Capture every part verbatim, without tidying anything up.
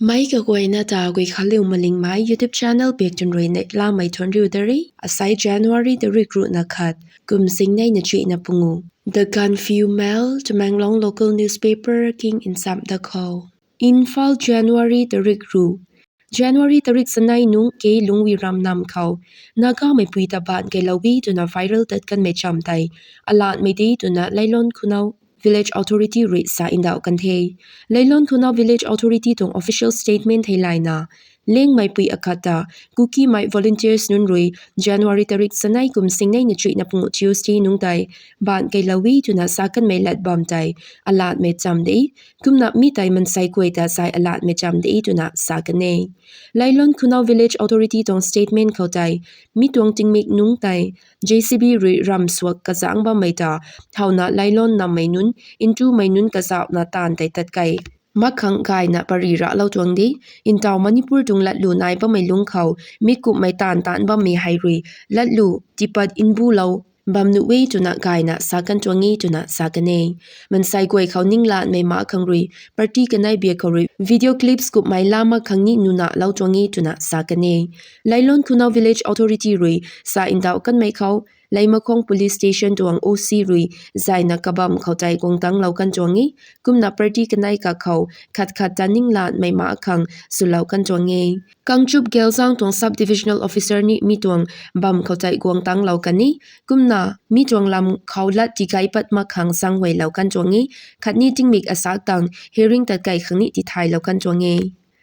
Mei kaguayna ta Guikhanliu Malingmei YouTube channel bak tun rui neihlamei thuanc riu da re. Asai January tarik ruhna khat, kum singneina chuihna pungu. The Gaanphiu Mail, Tamenglong local newspaper king nsam da khou. Imphal, January tarik ruh. January tarik chanei nungc ke Lungwiram nam khou Nagamei pui ta baanc keilou e twna viral tat kanmei cham tei alatmei de twna Leilon Khunau Village Authority rui sa ndauh kan the. Leilon Khunau Village Authority tuang official statement theilayna, Liangmei pui akhat ta Kukimei volunteers nunc rui January tarik chanei kum singneina chuihna pungu Tuesday nungc tei baanc keilou e twna sa kanmei lat bam tei alatmei cham de, kumna mi tei mansei guay ta sai alatmei cham de twna sa kan e. Leilon Khunau Village Authority tuang statement khou tei, mi tuang tingmik nungc tei J C B rui ramv suak kazangc bammei ta howna Leilon nammei nunc, ntumei nunc kazauhna taanv tei tatkei mak khang gayna pary raclou tuang de. Ntaw Manipur tuang latlu nai bammei lungc khou mi kumhmei taanv taanc bammei hei rui latlu tiipat mbulou bam nuh e twna gayna sa kan tuang e twna sa kan e. Mansei guay khou ninglatmei mak khang rui party kanei biak khou rui video clips kumhmei la mak khang ni nunalou tuang e twna sa kan e. Leilon Khunau Village Authority rui sa ndauh kanmei khou Leimakhong Police Station tuang O C rui zayna kabamv khou tei guang tanglou kan tuang e, kumna party kanei kakhou khat khat ta ninglatmei mak khang swlou kan tuang e. Kangchup Gelzang tuang Sub Divisional Officer ni mi tuang bamv khou tei guang tanglou kan e, kumna mi tuang lam khou lat tigay pat mak khang zaenghuaylou kan tuang e, khatni tingmik asak tang hearing tatkei khang ni tithaylou kan tuang e.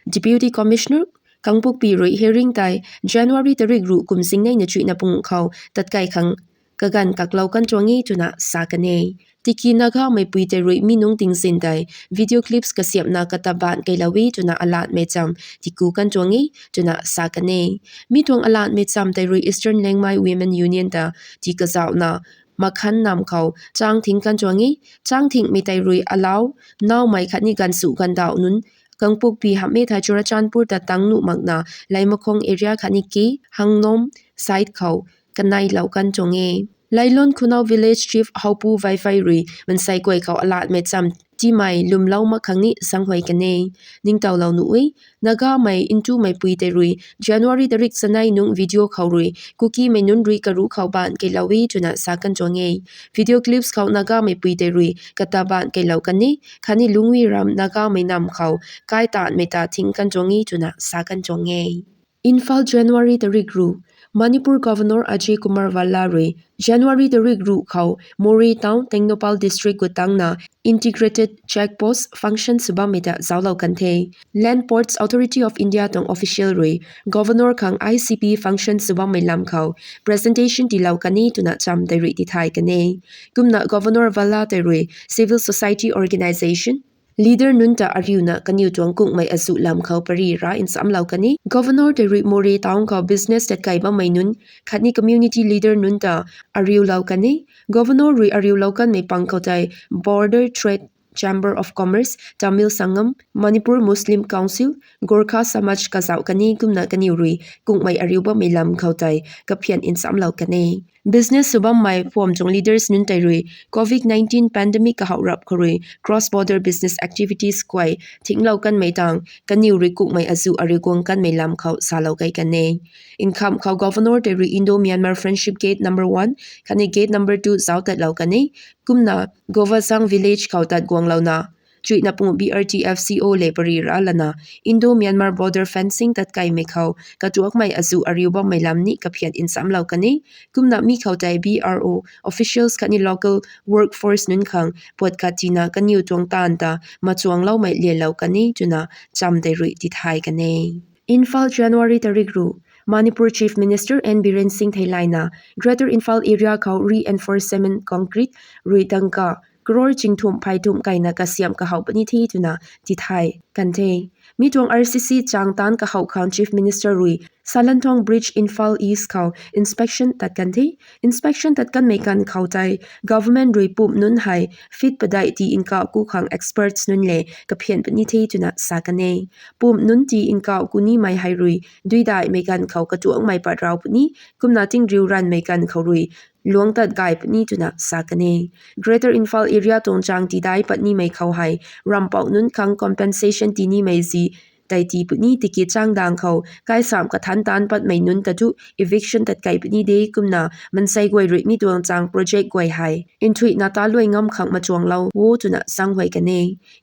Deputy Commissioner Kangpokpi rui hearing tei January tarik ruh kum singneina chuihna pungu khou tatkei khang kaganv kaklou kan tuang e twna sa kan e. Tiki Nagamei pui tei rui mi nungc tingzin tei video clips kasiamhna kata baanc keilou e twna alatmei cham tiku kan tuang e twna sa kan e. Mi tuang alatmei cham tei rui Eastern Liangmai Women Union ta tii kazauhna Makhan nam khou chang thing kan tuang e. Chang thingmei tei rui alau, naumei khatni ganvsu ganvdauh nunc Kangpokpi hamhmei thei Churachandpur ta tang nuh makna Leimakhong area khatni K Hangnom side khou kaneilou kan tuang e. Leilon Khunau Village Chief Howpu Vaivai rui mansei guay khou alatmei cham tiimei lwmlou mak khang ni zaenghuay kan e. Ningtowlou nuh e, Nagamei ntumei pui tei rui January tarik chanei nungc video khou rui Kukimei nunc rui karuh khou baanc keilou e twna sa kan tuang e. Video clips khou Nagamei pui tei rui kata baanc keilou kan e, khatni Lungwiram Nagamei nam khou kai taanmei ta thing kan tuang e twna sa kan tuang e. Imphal, January tarik ruh. Manipur Governor Ajay Kumar Bhalla rui January tarik ruh khou Moreh Town, Tengnoupal District khou tangna Integrated Check Post function sw bammei ta zauclou kan the. Land Ports Authority of India tuang official rui Governor khang I C P function sw bammei lam khou presentation tiilou kan e twna cham tei rui tithay kan e. Kumna Governor Bhalla tei rui civil society organisation leader nunc ta ariuna kaniw tuang kungmei azuh lam khou pary ra nchamlou kan e. Governor tei rui Moreh Town khou business tatkei bammei nunc khatni community leader nunc ta ariulou kan e. Governor rui ariulou kanmei pang khou tei Border Trade Chamber of Commerce, Tamil Sangam, Manipur Muslim Council, Gorkha Samaj kazauh kan e, kumna kaniw rui kungmei ariu bammei lam khou tei kaphian nchamlou kan e. Business sw bammei phuam tuang leaders nunc tei rui Covid nineteen pandemic kahouh rap khou rui cross border business activities kuay thinglou kanmei tang kaniw rui kungmei azuh ariu guang kanmei lam khou salou kei kan e. Nkham khou Governor tei rui Indo-Myanmar Friendship Gate number one khatni Gate number two zauc tatlou kan e. Kumna Govazang Village khou tat guanglouna chuihna pungu B R T F C O le pary ra lana Indo-Myanmar border fencing tatkeimei khou katuakmei azuh ariu bammei lam ni kaphiat nchamlou kan e. Kumna mi khou tei B R O officials khatni local workforce nunc khang puat khat tina kaniw tuang taanv ta machuangloumei lianlou kan e twna cham tei rui tithay kan e. Imphal, January tarik ruh. Manipur Chief Minister N Biren Singh theilayna Greater Imphal area khou reinforcement concrete rui dangka crore chingthumh phey thumh kaina kasiamh kahouh puni the twna tithay kan the. Mi tuang R C C chang taanc kahouh khang Chief Minister rui Salanthong Bridge, Imphal East khou inspection tat kan the. Inspection tat kanmei ganv khou tei government rui pumh nunc hei feet padeih tii nkauh ku khang experts nunc le kaphian puni the twna sa kan e. Pumh nunc tii nkauh ku nimei hei rui duidaihmei ganv khou katuangmei pat rau puni, kumna tingriu ranvmei ganv khou rui luang tat gay puni twna sa kan e. Greater Imphal area tuang chang tidai pat nimei khou hei rampouh nunc khang compensation tii nimei zi tei tii puni tiki changdang khou kaisam kathan taanc patmei nunc ta thu eviction tatkei puni de kumna mansei guay rui mi tuang chang project guay hei nthuihna taluai ngam khang machuanglou o twna zaenghuay kan e.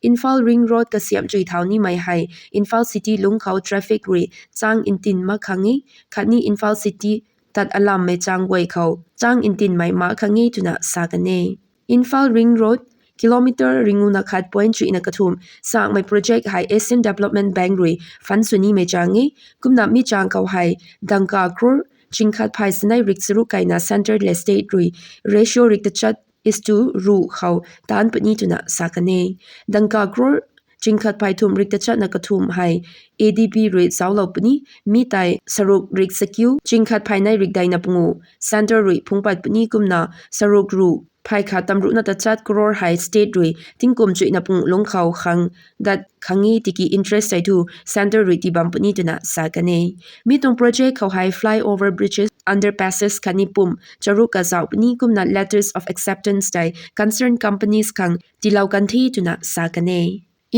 Imphal Ring Road kasiamh chui thau nimei hei Imphal City lungc khou traffic rui chang ntin mak khang e, khatni Imphal City tat alammei chang guay khou chang ntinmei mak khang e twna sa kan e. Imphal Ring Road kilometer ringuna khat point chuihna kathumh sakmei project hei Asian Development Bank rui fund sw nimei chang e. Kumna mi chang khou hei dangka crore chingkhat phay sinei rik charuk kaina centre le state rui ratio rik tachat is to ruh khou taanc puni twna sa kan e. Dangka crore chingkhat phay thumh rik tachatna kathumh hei A D B rui zauclou puni, mi tei saruk rik chakiu chingkhat phay nei rik deina pungu centre rui phungc pat puni kumna saruk ruh phay khat tamruhna tachat crore hei state rui tingkum chuihna pungu lungc khou khang dat khang e tiki interest tei thu centre rui tii bam puni twna sa kan e. Mi tuang project khou hei flyover bridges, underpasses khatni pumh charuk kazauh puni kumna letters of acceptance tei concerned companies khang tiilou kan the twna sa kan e.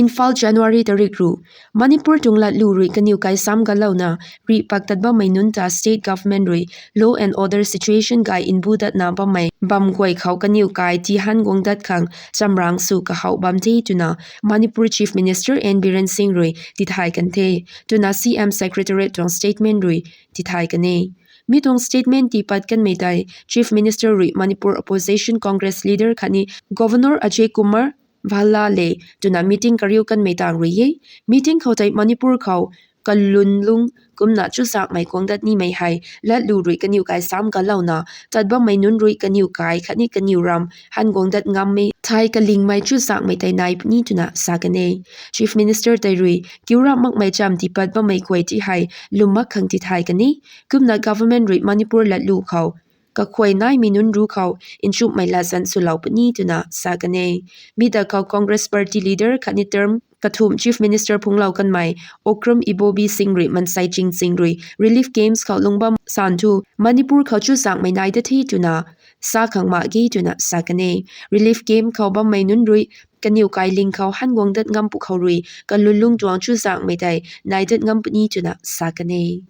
Imphal, January tarik ruh: Manipur tuang latlu rui kaniw kai sam galouna rih pak tat bammei nunc ta state government rui law and order situation gay mbu datna bammei bam guay khou kaniw kai tii han guang dat khang chamrang sw kahouh bam the twna Manipur Chief Minister N Biren Singh rui tithay kan the twna C M Secretariat tuang statement rui tithay kan e. Mi tuang statement tii pat kanmei tei Chief Minister rui Manipur opposition Congress leader khatni Governor Ajay Kumar Bhalla le twna meeting kariu kanmei tang rui e. Meeting khou tei Manipur khou kalun lung kumna chuzaenghmei guang dat nimei hei latlu rui kaniw kai sam galouna tat bammei nunc rui kaniw kai khatni kaniw ram han guang dat ngammei thei kalingmei chuzaenghmei tei nai puni twna sa kan e. Chief Minister tei rui kiu rap makmei cham tii pat bammei guay ti hei lwm mak khang tithay kan e. Kumna government rui Manipur latlu khou kakhuay naimei nunc ruc khou nchumhmei latzan swlou puni twna sa kan e. Mi ta khou Congress party leader khatni term kathumh Chief Minister phungclou kanmei Okram Ibobi Singh rui mansei chingching rui relief camps khou lungc bam san thu Manipur khou chuzaenghmei nai dat the twna sa khang mak ge twna sa kan e. Relief camp khou bammei nunc rui kaniw kai ling khou han guang dat ngam pwkhou rui kalun lung tuang chuzaenghmei tei nai dat ngam puni twna sa kan e.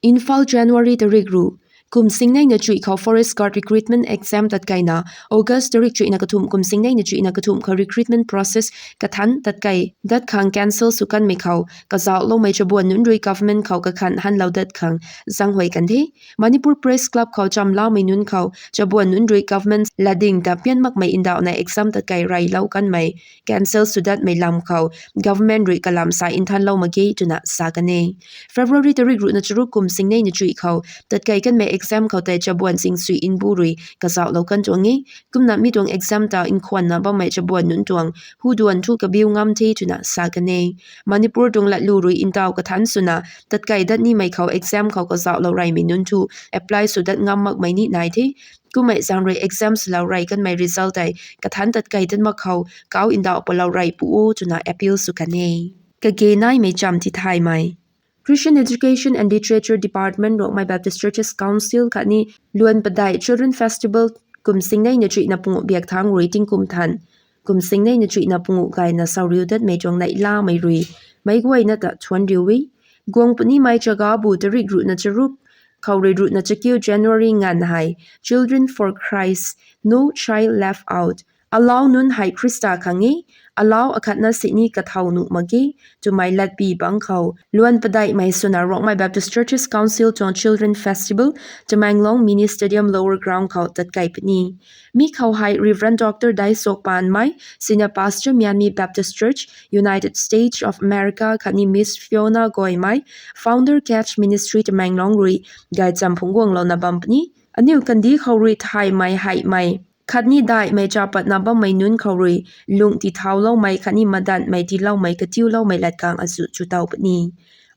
Imphal, January tarik ruh: Kum singneina chuih khou Forest Guard recruitment exam tatkeina August tarik chuihna kathumh kum singneina chuihna kathumh khou recruitment process kathanc tatkei dat khang cancel sw kanmei khou kazauhloumei chabuan nunc rui government khou kakhan hanlou dat khang zaenghuay kan the. Manipur Press Club khou chamlamei nunc khou chabuan nunc rui government latding ta pian makmei ndauhna exam tatkei reylou kanmei cancel sw datmei lam khou government rui kalam sa nthanlou mak ge twna sa kan e. February tarik ruhna charuk kum singneina chuih khou tatkei kanmei exam khou tei chabuan zingsui mbu rui kazauhlou kan tuang e. Kumna mi tuang exam ta nkhwanna bammei chabuan nunc tuang huduan thu kabiu ngam the twna sa kan e. Manipur tuang latlu rui ntaw kathanc swna tatkei dat nimei khou exam khou kazauhlou reymei nunc thu apply sw dat ngam makmei ni nai the. Kummei zaeng rui exam swlou rey kanmei result tei kathanc tatkei dat mak khou kau ndauh palou rey pu o twna appeal sw kan e. Kage naimei cham tithaymei. Christian Education and Literature Department, Rongmei Baptist Churches Council khatni Luan Padeih Children Festival kum singneina chuihna panguh biak thangc rui tingkum than kum singneina chuihna panguh gayna sauriu datmei tuang neihlamei rui meic guayna ta thuanc riu e. Guang punimei chaga bu tarik ruhna charuk khou rui ruhna chakiu January nganv hei Children for Christ, No Child Left Out, Alau nunc hei Khrista khang e, alau akhatna sini kathow nuh mak ge twmei latpi bangc khou Luan Padeihmei swna Rongmei Baptist Churches Council tuang Children Festival Tamenglong Mini Stadium Lower Ground khou tatkei puni. Mi khou hei Reverend Doctor Dai Sokpanmei, Senior Pastor, Miami Baptist Church, United States of America khatni Miss Fiona Goimei, Founder, Catch Ministry Tamenglong rui gaychamv phungc guanglouna bam puni. Aniu kandih khou rui thaymei, heihmei khatni daihmei chapatna bammei nunc khou rui lung tithauloumei khatni madanhmei tiiloumei katiuloumei latkaeng azuh chutow puni.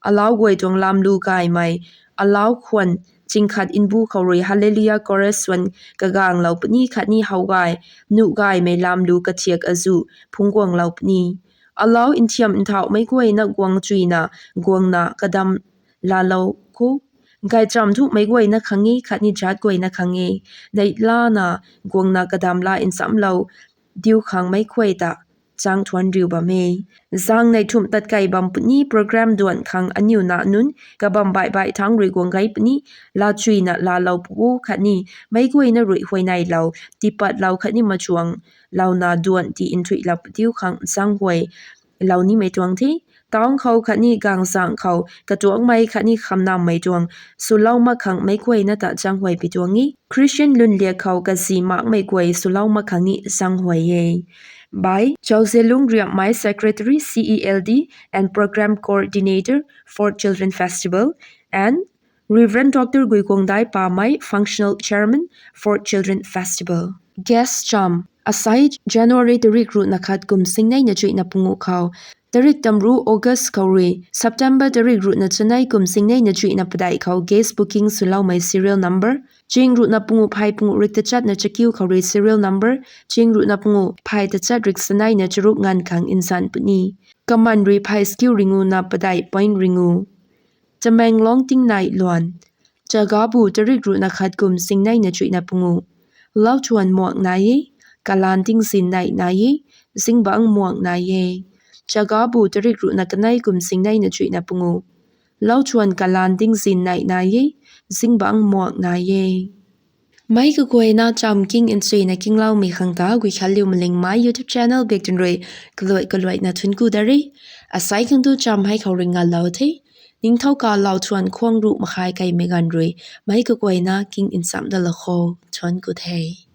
Alau guay tuang lamlu gaymei, alau khwan chingkhat mbu khou rui Hallelujah Chorus swan kaganglou puni khatni how gay, nuh gaymei lamlu kathiak azuh phungc guanglou puni. Alau nthiam nthauhmei guayna guang chuina guangna kadam laalou kho. Gaychamv thu meic guayna khang e khatni jat guayna khang e. Neihlana guangna kadam laa nchamlou diu khang meic guay ta chang thuanc riu bam e. Zaeng neih thumh tat kei bam puni program duanc khang aniu na nunc kabam baih baih thangc rui guang gei puni, laa chuina laalou pu khatni meic guayna rui huayneylou, tiipatlou khatni machuang louna duanc ti nthuihlou pu diu khang zaenghuay lou nimei tuang the. Town khou khatni gaengzaeng khou katuangmei khatni khamnammei tuang swlou mak khang meic guayna ta zaenghuay pi tuang e. Christian lwnliak khou kazi makmei guay swlou mak khang ni zaenghuay e. By Chaozelung Riamei, Secretary, C E L D and Program Coordinator for Children Festival, and Reverend Doctor Guikuangdai Pamei, Functional Chairman for Children Festival. Guest cham: Asai January tarik ruhna khat kum singneina chuihna pungu khou, tarik tamru August khou rui September tarik ruhna chanei kum singneina chuihna padeih khou guest booking swloumei serial number, ching ruhna pungu phay pungu rik tachatna chakiu khou rui serial number, ching ruhna pungu phay tachat rik saneina charuk nganv khang nzan puni. Kaman rui phay skiu ringuna padeih point ringu. Tamenglong tingnai luan. Chagabu tarik ruhna khat kum singneina chuihna pungu. Lauthuan muang nai e, kalaan tingzin neih nai e, zingbangc muang nai e. Chagabu tarik ruhna kanei kum singneina chuihna pungu. Lauthuan kalaan tingzin neih nai e, zingbangc muang nai e. Meic kaguayna cham king nchuina kingloumei khang ta Guikhanliu Malingmei YouTube channel bik tun rui kaluai kaluaina thuanc ku da re. Asai khang tu cham hei khou ringa lou the. Ningthau ka lauthuan khwang ruh makhai keimei ganv rui meic kaguayna king nchamc dalou kho. Thuanc ku the.